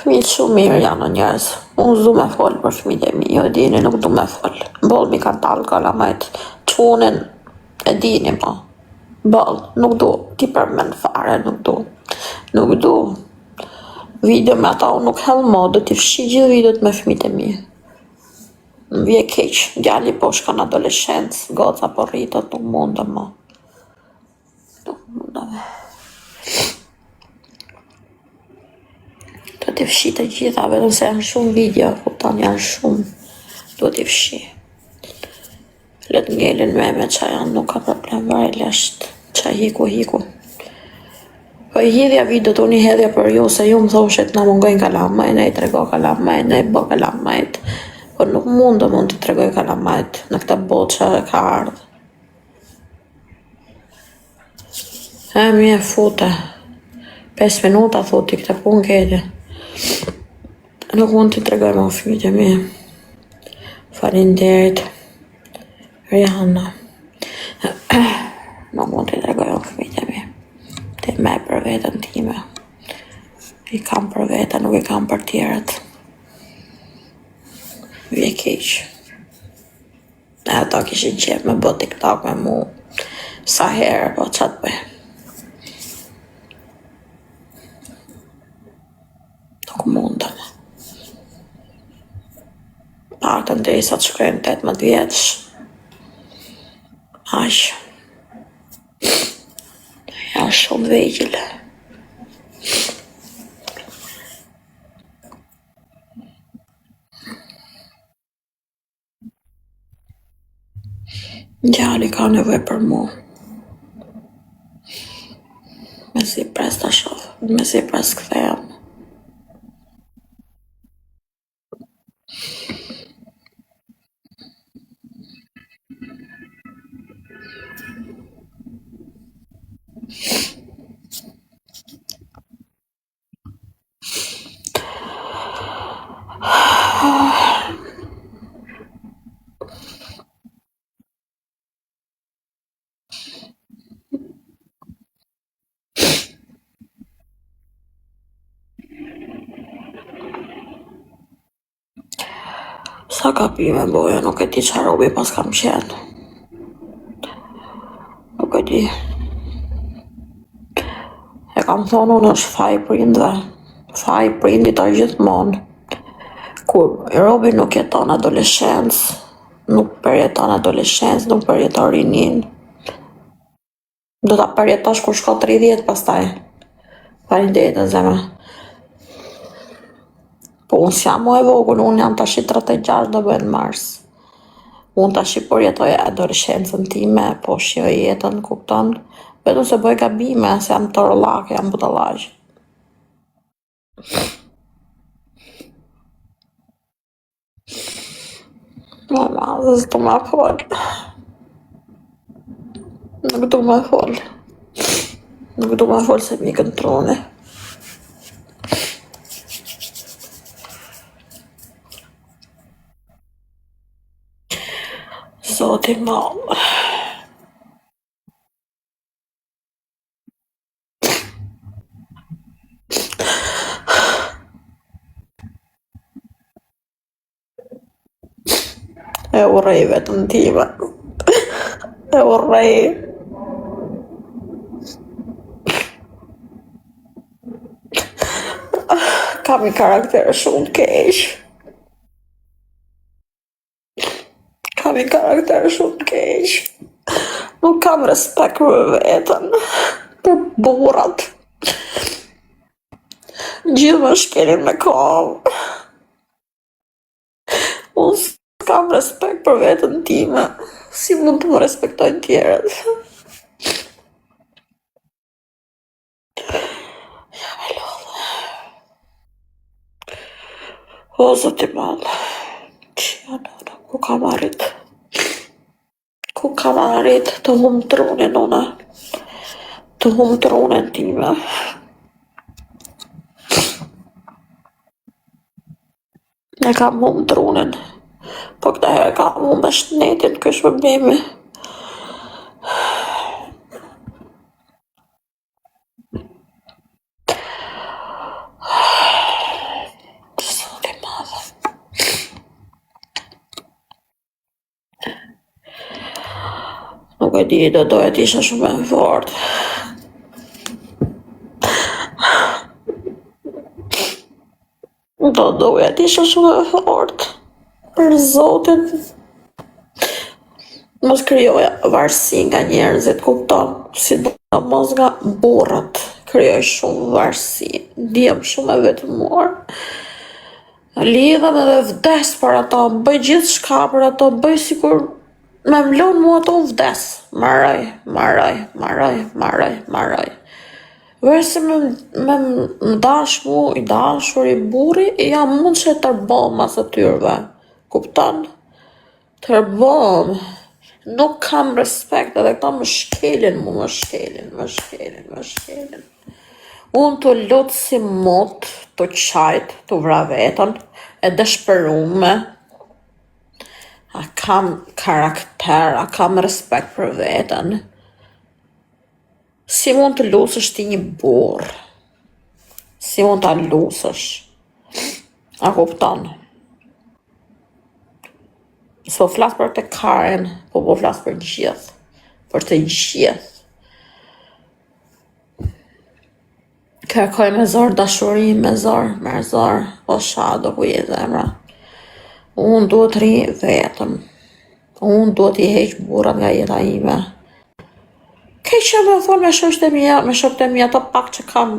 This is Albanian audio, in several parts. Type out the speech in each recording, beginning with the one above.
Fëmijët shumë mirë janë o njerëz. Unë s'du me fol për fëmijët e mi, ju e dini, nuk du me fol. Boll mi kanë tallë kalamajt. Çunin e dini po. Boll, nuk du t'i përmend fare, nuk du. Nuk du. Video me ata unë nuk hedh mo, do t'i fshi gjithë videot me fëmijët e mi. Më vje keq, djali po shkon në adoleshencë, goca po rritet, nuk mundem mo. Nuk mundem. Do t'i fshi të gjitha, vetëm se janë shumë video, kupton, janë shumë. Do t'i fshi. Le të ngelin me me qa janë, nuk ka problem, vaj lesht, qa hiku, hiku. Po i hidhja videot, unë i hedhja për ju, se ju më thoshit na mungojnë kalamaj, na i trego kalamaj, na i bo kalamajt. Po nuk mundem unë t'i tregoj kalamajt në këtë botë që ka ardhë. E mi e fute. 5 minuta thu ti këtë punë kete. Nuk mund t'i tregoj më fëmijët e mi. Faleminderit. Rihanna. Nuk mund t'i tregoj më fëmijët e mi. Te me për veten time. I kam për veten, nuk i kam për tjerët. Vje keq. E ato kishin qef me bo TikTok me mu. Sa herë, po qa të bëj. Nuk mundem. Paktën derisa të shkojmë 18 vjeç. Aq. Janë shumë vegjël. Djali ka nevojë për mu. Mezi pres ta shoh, mezi pres kthehem. Sa gabime boja, nuk e di çfarë robi pas kam qenë. Nuk e di. E kam thonë unë është faj prindve. Faj prindit është gjithmonë. Kur robi nuk jeton adoleshencë, nuk përjeton adoleshencë, nuk përjeton rinin. Do ta përjetosh kur shko 30 pastaj. Faleminderit o zemra. Po unë s'jam më e vogël, unë jam tash 36 do bëj në mars. Unë tash i përjetoj adoleshencën time, po shijoj jetën, kupton? Vetëm se bëj gabime, se jam torollake, jam budallaq. Mama, dhe s'du ma fol. Nuk du ma fol. Nuk du ma fol se më ikën truni. Zoti madh. E urrej veten time. E urrej. Kam një karakter shumë të keq. Kam një karakter shumë të keq. Nuk kam respekt për veten, për burrat. Gjithë më shkelin me këmbë. Unë s'kam respekt për veten time. Si mund të më respektojnë tjerët? Jam e lodhë. O, zot i madh. Qia nëna, ku kam arrit? Ku kam arrit të hum trunin unë? Të hum trunin time. E kam hum trunin. Po këtë herë kam hum me shnetin, ky është problemi. Nuk e di, do doja të isha shumë e fortë. Do doja të isha shumë e fortë. Për zotin. Mos krijoja varësi nga njerëzit, kupton? Sidomos nga burrat. Krijoj shumë varësi. Ndihem shumë e vetmuar. Lidhem edhe vdes për ato, bëj gjithçka për ato, bëj sikur me më lënë mua ato unë vdes. Maroj, maroj, maroj, maroj, maroj. Veç se me, me më dash mu i dashuri burri, jam mund që tërbom mas atyrve. Kupton? Tërbom. Nuk kam respekt edhe këta më shkelin mu, më shkelin, më shkelin, më shkelin. Unë tu lut si mut, tu qajt, tu vra vetën, e dëshpërume. A kam karakter, a kam respekt për veten. Si mund të lusësh ti një burrë? Si mund ta lusësh? A kupton? S'po flas për të Karen, po po flas për gjithë. Për të gjithë. Kërkoj me zor dashuri, me zor, me zor, o shado ku je zemra. Unë duhet rri vetëm. Unë duhet i heq burrat nga jeta ime. Keq që me thonë me shoqët e mia, me shokët e mia, ato pak që kam,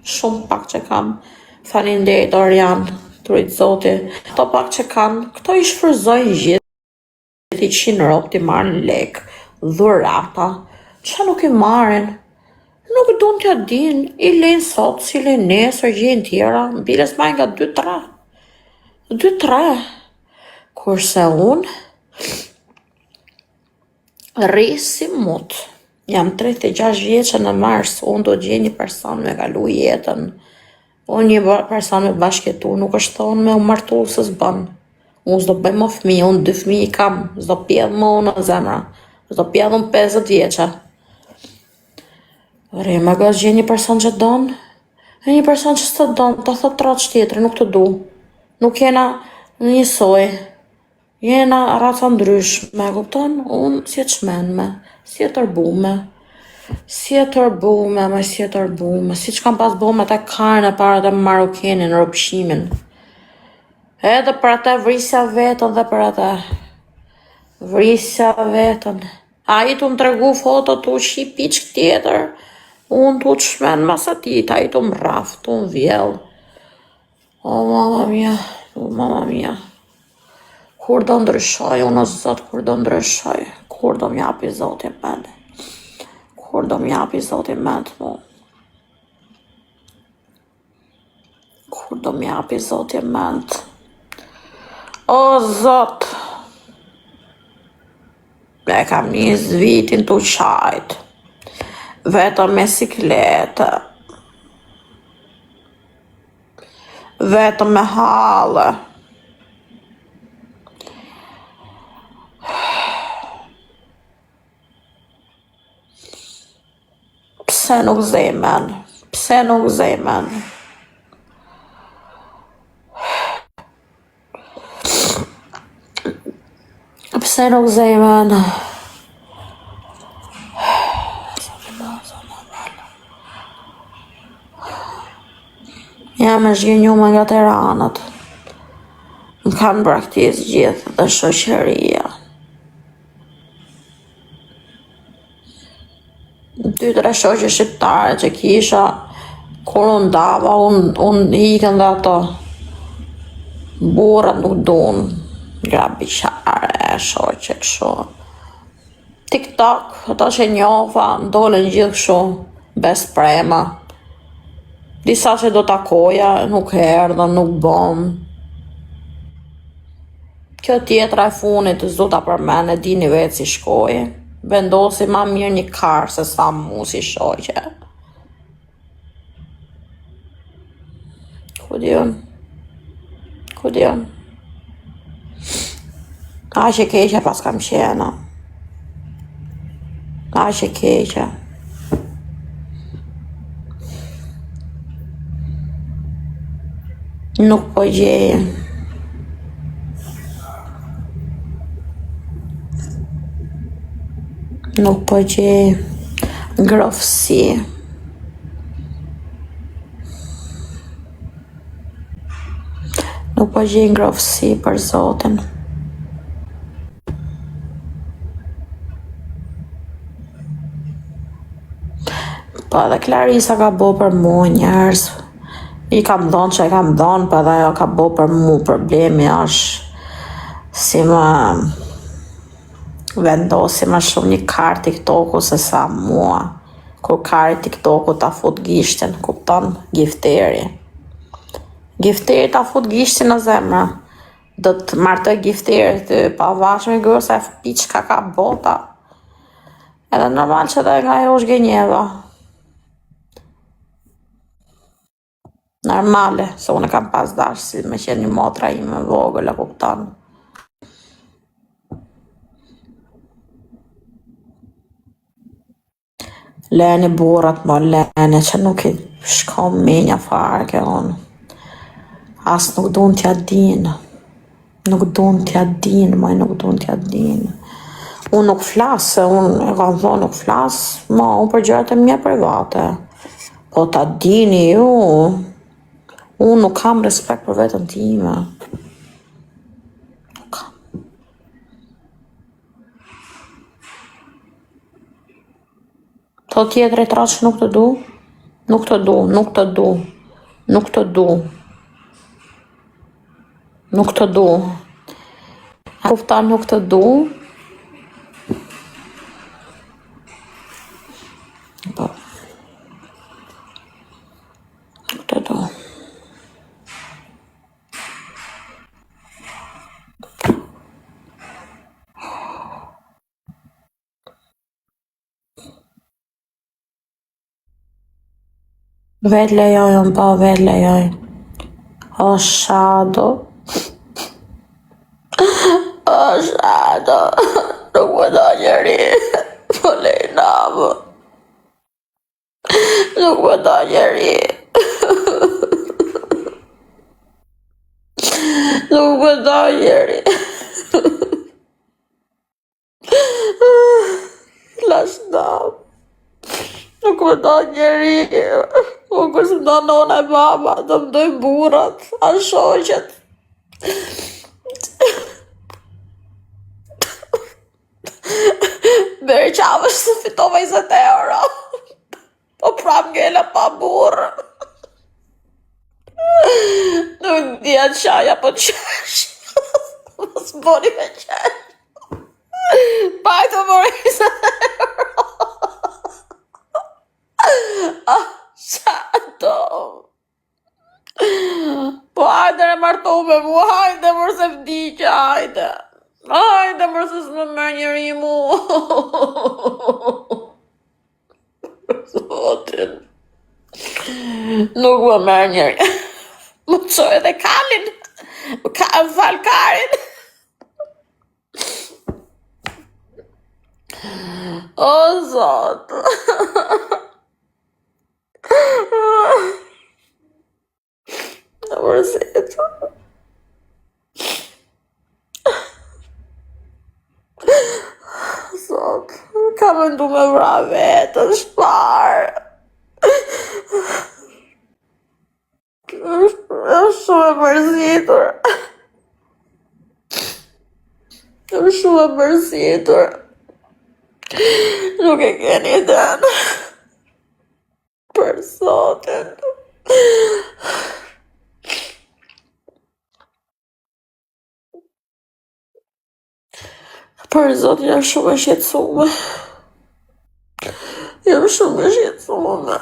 shumë pak që kam. Faleminderit Orian, t'rujt Zoti. Ato pak që kam, këto i shfrytëzojnë gjithë. I qin robt i marrin lek, dhurata, ça nuk i marrin? Nuk duan t'ja din, i lejnë sot, s'i lejnë nesër, gjejnë tjera, biles marrin nga 2-3. 2-3. Kurse unë rri si mut. Jam 36 vjeçe në mars, unë do të gjej një person me kalu jetën. Unë një person me bashkëjetu, nuk është thonë me u martu se s'bën. Unë s'do bëj më fëmijë, unë dy fëmijë i kam, s'do pjell më unë në zemra. S'do pjell unë 50 vjeçe. Rri me gaz gjej një person që don, e një person që s'të don, ta thot troç tjetri, nuk të du. Nuk jena njësoj. Jena raca ndryshme, e kupton? Unë si e çmenme, si e tërbume, si e tërbume, me si e tërbume, si që kam pas bo me të karën e para të marokenin, robqimin. Edhe për atë vrisja vetën dhe për atë vrisja vetën. Ai tu më tregu foto tu qi piçk tjetër, unë tu çmen mas atij, ai tu më rraf, tu më vjell. O mama mia, o mama mia. Kur do ndryshoj, unë o zot, kur do ndryshoj, kur do m'japi zoti mend. Kur do m'japi zoti mend mu. Kur do m'japi zoti mend. O zot. E kam nis vitin tu qajt. Vetëm me sikletë. Vetëm me halle. Pse nuk zej men? Pse nuk zej men? Pse nuk zej men? Jam e zhgënjume nga Tiranët. Më kanë braktis gjithë dhe shoqëria. Dy tre shoqe shqiptare që kisha, kur u ndava, unë un ikën dhe ato. Burrat nuk dun, grabitqare, shoqe kështu. TikTok, ato që njofa, dolën gjithë kështu, besprema. Disa që do takoja, nuk erdhën, nuk bom. Kjo tjetra e funit, s'du ta përmend, e dini vetë si shkoi. Vendosi ma mirë një kar se sa mu si shoqe. Ku di unë? Ku di unë? Aq e keqe pas kam qenë. Aq e keqe. Nuk po gjej. Nuk po gjej ngroftësi. Nuk po gjej ngroftësi për zotin. Po edhe Klarisa ka bo për mu njerëz. I kam dhonë që e kam dhonë, po edhe ajo ka bo për mu. Problemi është si më vendosi më shumë një kar TikToku se sa mua. Kur kari TikToku ta fut gishtin, kupton? Gifteri. Gifteri ta fut gishtin në zemra. Do të martoj gifteri ty, pa vash me grua sa e piçka ka bota. Edhe normal që dhe nga ajo është gënjeva. Normale, se unë e kam pas dash si me qenë një motra ime e vogël, e kupton. Leni burrat mo leni që nuk i shkon menja fare ke unë. As nuk dun t'ja dinë. Nuk dun t'ja dinë, moj nuk dun t'ja dinë. Unë nuk flas, se unë e kam thonë nuk flas, ma unë për gjërat e mia private. Po ta dini ju, unë nuk kam respekt për veten time. Nuk kam. Thot tjetri troç nuk të du, nuk të du, nuk të du, nuk të du, nuk të du. A kupton nuk të du? Po. Nuk të du. Vetë lejoj, unë po, vetë lejoj. O shado. O shado. Nuk më do njeri. Po lej namë. Nuk më do njeri. Nuk më do njeri. Lash nam. Nuk më do njeri. Po kur s'më do nona e baba, do më dojnë burrat, a shoqet. Beri qavësh se fitova 20 euro. Po prap ngela pa burrë. Nuk dija të qaj apo të qesh. Mos bëni me qesh. Pa të mori 20 euro. Ah, qa Po hajde e martu me mu, hajde mër se vdiqa, hajde. Hajde mër se s'më merr njeri mu. Zotin. Nuk më merr njeri. Më çoj edhe kalin. Ka, fal karin. O, zot. Në mërzit. Zot, kam mendu me vra veten, çfarë. Është shumë e mërzitur. Është shumë e mërzitur. Nuk e keni idenë. Për zotin. Për zotin jam shumë e shqetësume. Jam shumë e shqetësume.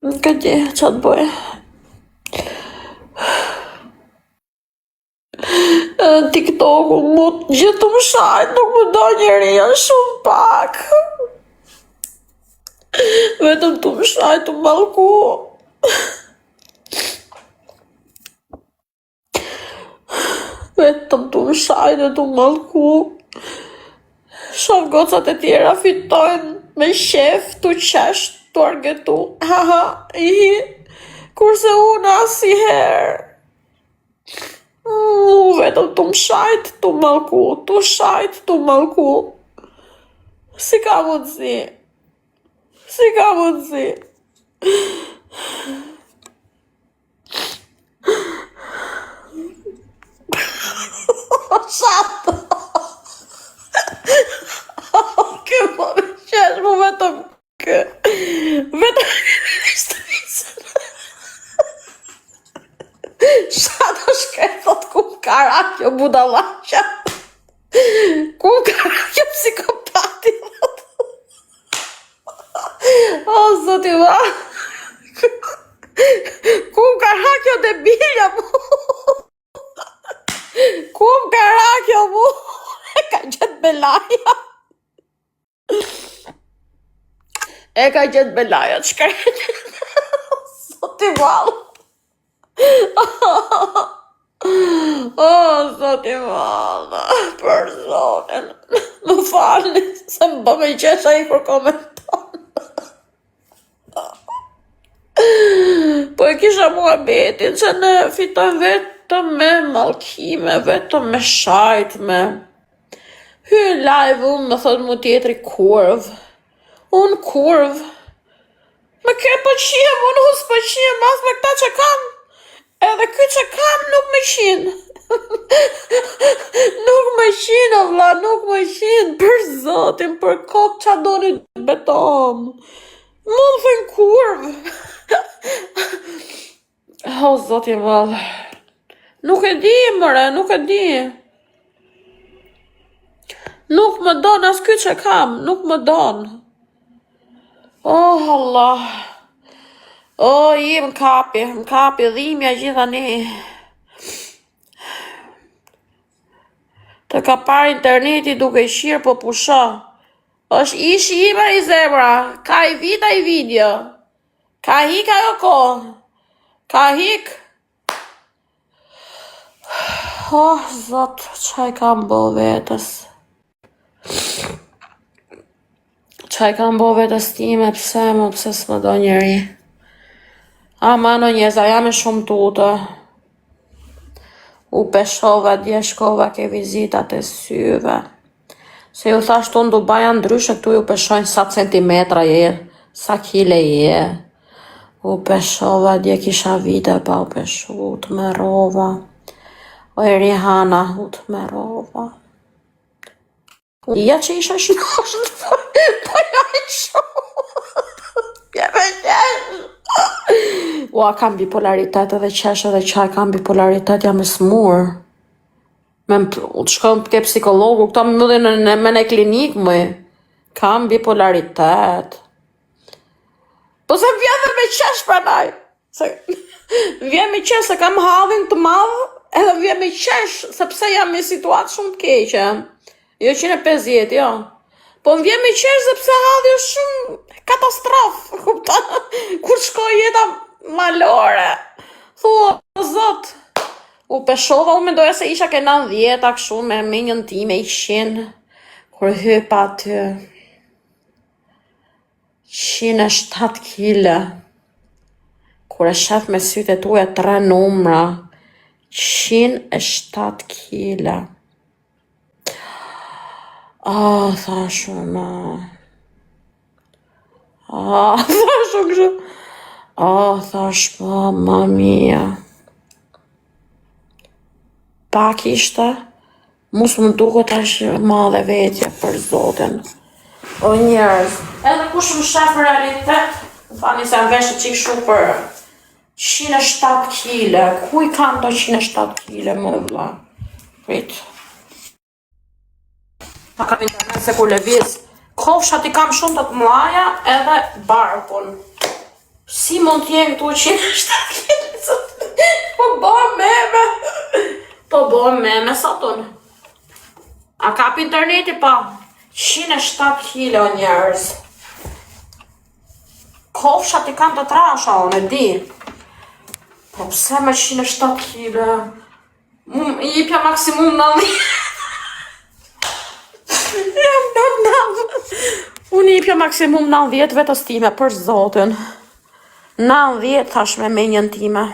Nuk e di ça të bëj. TikToku mu gjithë tu më shajt, nuk më do njeri, janë shumë pak. Vetëm tu më shajt, tu mallku. Vetëm tu më shajt dhe tu mallku. Shoh gocat e tjera fitojnë me qef, tu qesh, tu argetu, ha ha, ihi, kurse unë asnjëherë. Mu vetëm tu më shajt, tu mallku, tu shajt, tu mallku. Si ka mundësi? Si ka mundësi? Shatë! Kë po me qesh, mu vetëm kë. Vetëm Shatë shke, thot ku më ka ra kjo budallaqja. Ku më ka ra kjo psikopati, thot. O, zoti ma. Ku më ka ra kjo debilja, mu. Ku më ka ra kjo, mu. E ka gjetë belaja. E ka gjetë belaja, të shkretë. Zoti madh. O, zoti madh, për zotin. Më falni, se më bë me qesh ai kur komenton. Po e kisha muhabetin që ne fitojmë vetëm me mallkime, vetëm me shajt, me... Hy live unë më thot mu tjetri kurv. Unë kurv. Me ke po qihem, unë unë s'po qihem as me këta që kam. Edhe ky që kam nuk më qin. nuk më qin, o vlla, nuk më qin. Për zotin, për kokë ça doni të betohem. Mu më thënë kurv. O, zoti madh. Nuk e di, mëre, nuk e di. Nuk më don as ky që kam, nuk më don. Oh, Allah. Oh, i më kapi, më kapi dhimja gjithani. Të ka parë interneti duke qirë po pusho. është ishi ime i zemra, ka i vit ai video. Ka hik ajo kohë. Ka hik. Oh, zot, ça i kam bo vetës? Ça i kam bo vetës time, pse mo, pse s'më do njeri? Aman o njerëz, a jam e shumë U peshova dje shkova ke vizitat e syve. Se ju thash tu në Dubai janë ndryshe, këtu ju peshojnë sa centimetra je, sa kile je. U peshova dje kisha vite pa u peshu, u tmerrova. O e Rihana, u tmerrova. Ja që isha shnosh, po ja i shumë. Ja me qesh. Ua, kam bipolaritet edhe qesh edhe qaj, kam bipolaritet, jam e smur. Me më të shkon ke psikologu, këta më mbyllin në, në, me në klinikë, më. Kam bipolaritet. Po se vjen dhe me qesh pranaj. Se vjen me qesh se kam hallin të madh, edhe vjen me qesh sepse jam në situatë shumë të keqe. Jo 150, jo. Po më vjen me qesh sepse halli është shumë katastrofë, kupton? Kur shkoi jeta malore. Thua, o zot, u peshova, unë mendoja se isha ke 90 kështu me menjën time 100. Kur hypa aty 107 kile. Kur e shef me sytë e tuja tre numra, 107 kile. Ah, thash unë. Ah, thash unë kështu. Ah, thash, mamma mia. Pak ishte, mu s'më duket aq e madhe vetja për zotin. O njerëz, edhe kush më shef në realitet, më falni se jam veshë çik shumë për 107 kile, ku i kam to 107 kile, më vlla? Prit. Pa kam internet se kur lëviz, kofshat i kam shumë të të mlaja edhe barkun. Si mund të jenë këtu 107 kile? Po bëhem meme. Po bëhem meme sot unë. A kap interneti pa? 107 kilo njerëz. Kofshat i kam të trasha, unë e di. Po pse me 107 kile? Mu i jepja maksimum 90. Jam në në Unë i jepja maksimum 90 vetës time, për zotin. 90 thash me menjën time.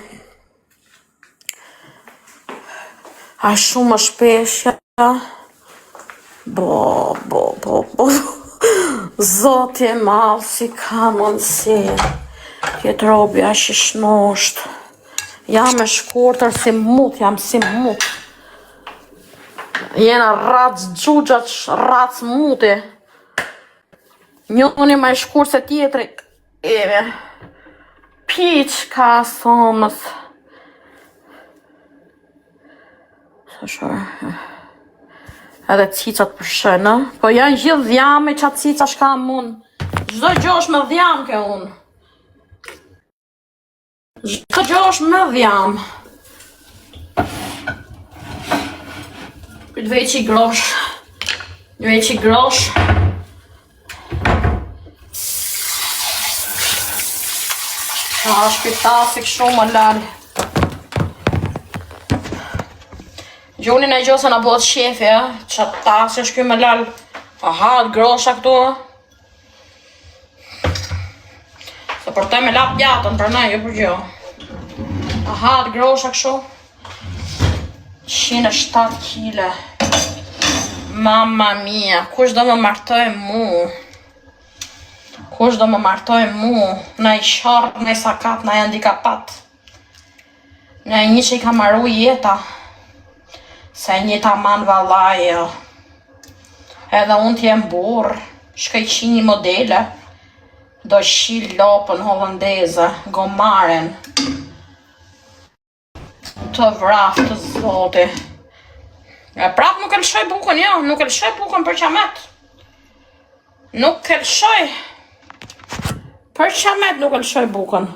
A shumë është peshja. Bo, bo, bo, bo. Zoti i madh, si ka mundësi. Jetë robi aq i shnosht. Jam e shkurtër si mut, jam si mut. Jena rracë xhuxhash, rracë muti. Njoni ma i shkurt se tjetri. Eve. Piçka somës. Sa shorë. Edhe cicat përshën, ë? Po janë gjithë dhjami, qa cica shkam unë. Çdo gjë është me dhjam ke unë. Çdo gjë është me dhjam. Këtë veç i grosh. Veç i grosh. A është ky tasi kështu më lal. Gjunin e gjosa na bëhet shefi, a? Qa tasi është ky më lal. Aha, grosha këtu, a? Se për të me la pjatën, për ne, jo për gjë. Aha, të grosha kështu. 107 kile. Mamma mia, kush do më martoj mu? Kush do më martoj mu? Naj qorr, naj sakat, naj handikapat. Naj një që i ka maru jeta. Se një ta man vallaj, jo. Edhe unë t'jem burrë, shkoj qi një modele. Do qi lopën holandeze, gomaren. Të vraftë zoti. E prap nuk e lëshoj bukën, jo, nuk e lëshoj bukën për qamet. Nuk e lëshoj. Për qamet nuk e lëshoj bukën.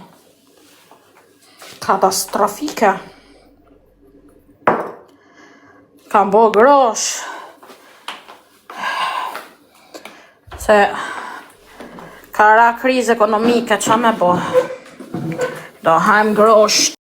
Katastrofike. Kam bo grosh. Se ka ra krizë ekonomike, qa me bo? Do hajmë grosh.